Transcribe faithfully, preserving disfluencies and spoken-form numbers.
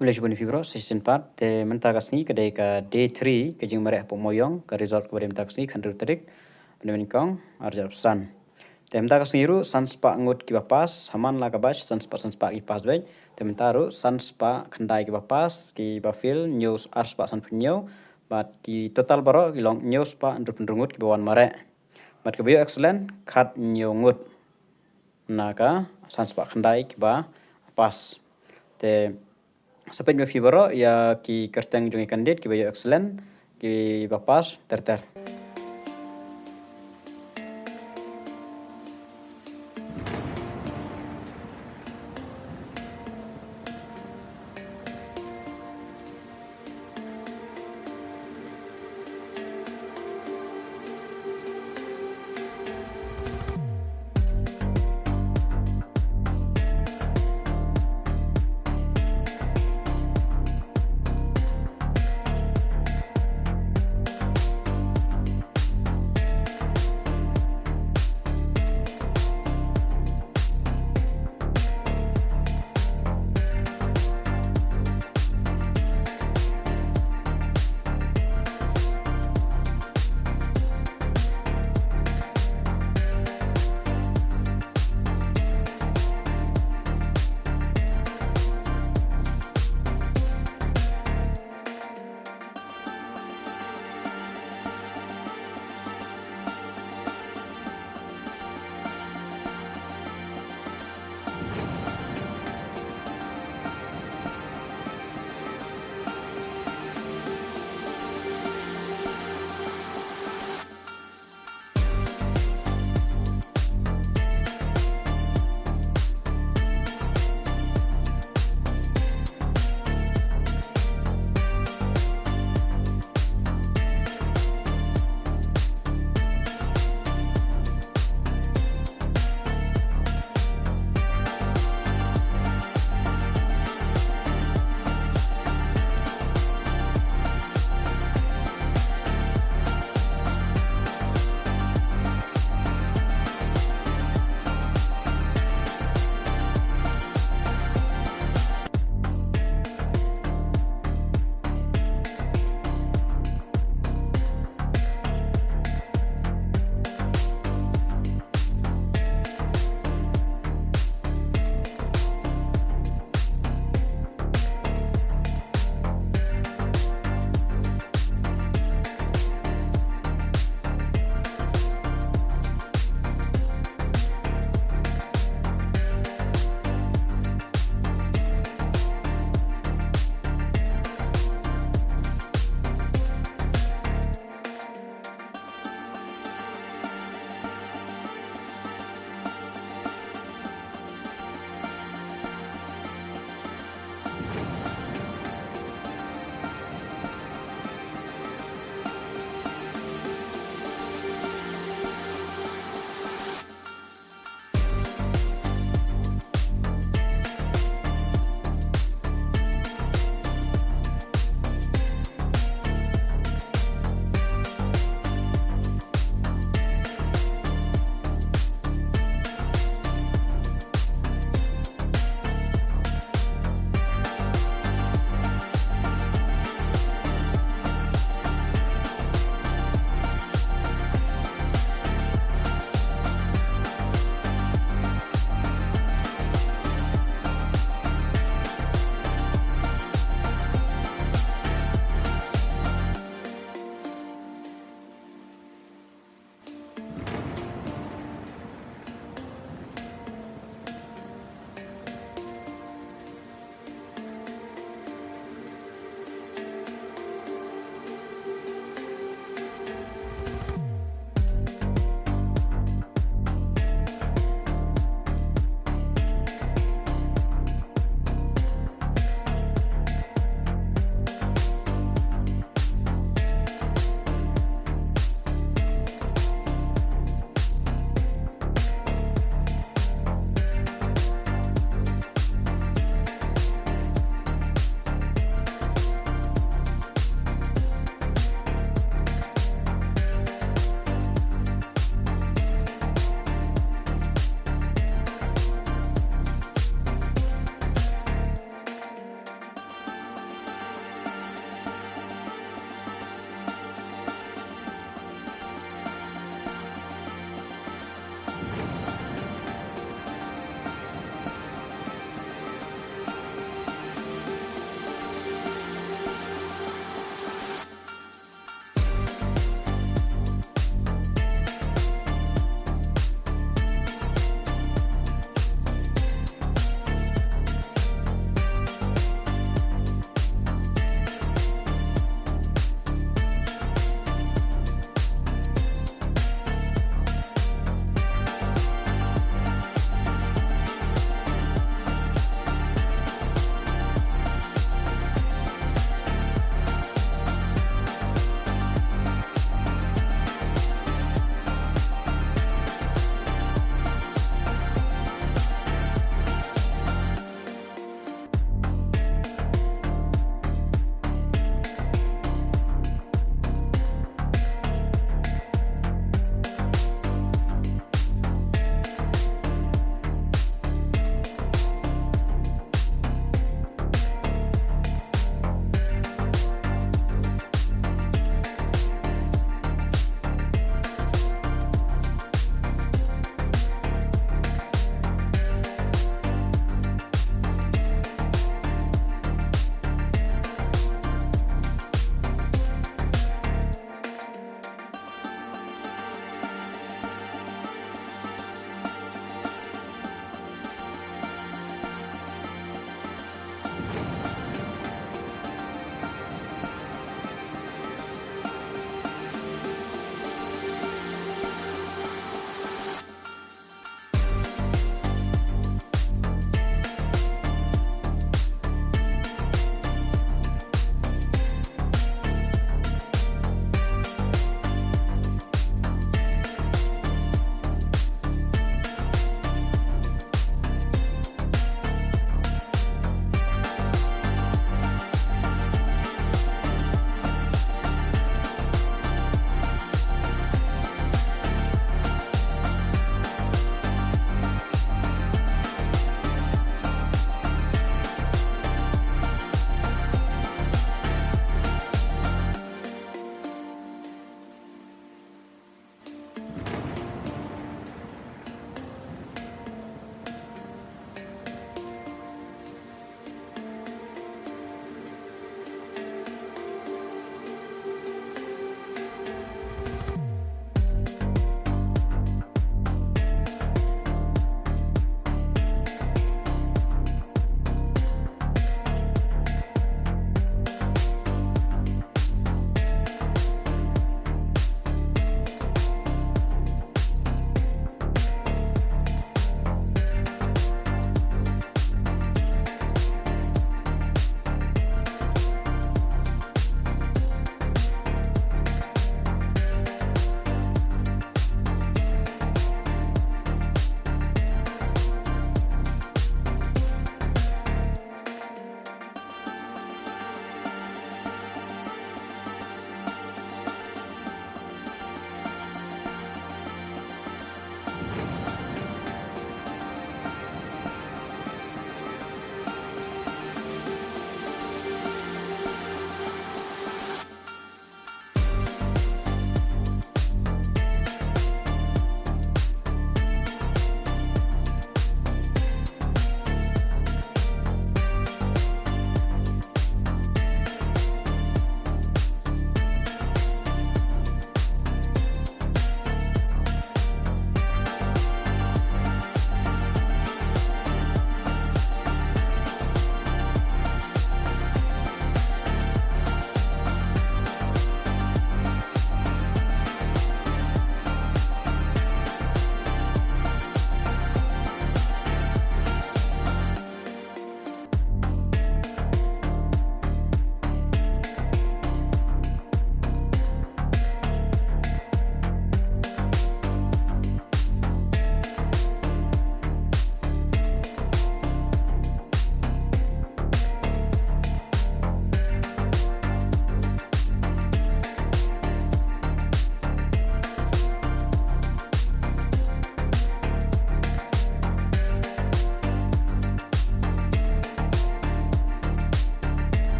Khublei shibun ïa phi baroh sa shisien pat. Te mynta ka sngi ka dei ka day three ka jingmareh hapoh Mawiong, ka result kaba dei mynta ka sngi khathynriew tarik bnai Nyngkong arhajar arphew san. Te mynta ka sngi ruh san spah ngut kiba pass, ha man la ka batch san spah san spah ki pass beit. Te mynta ruh san spah khyndai kiba pass, kiba fail hynñiew, ar spah sanphew hynñiew, bad ki total baroh ki long hynñiew spah hynriewphew hynriew ngut kiba wan mareh. Bad kiba ïoh excellent khathynñiew ngut na ka san spah khyndai kiba pass. Te sa peit ma phi baroh ïa ki kyrteng jong ki candidate kiba ïoh excellent, kiba pass ter ter.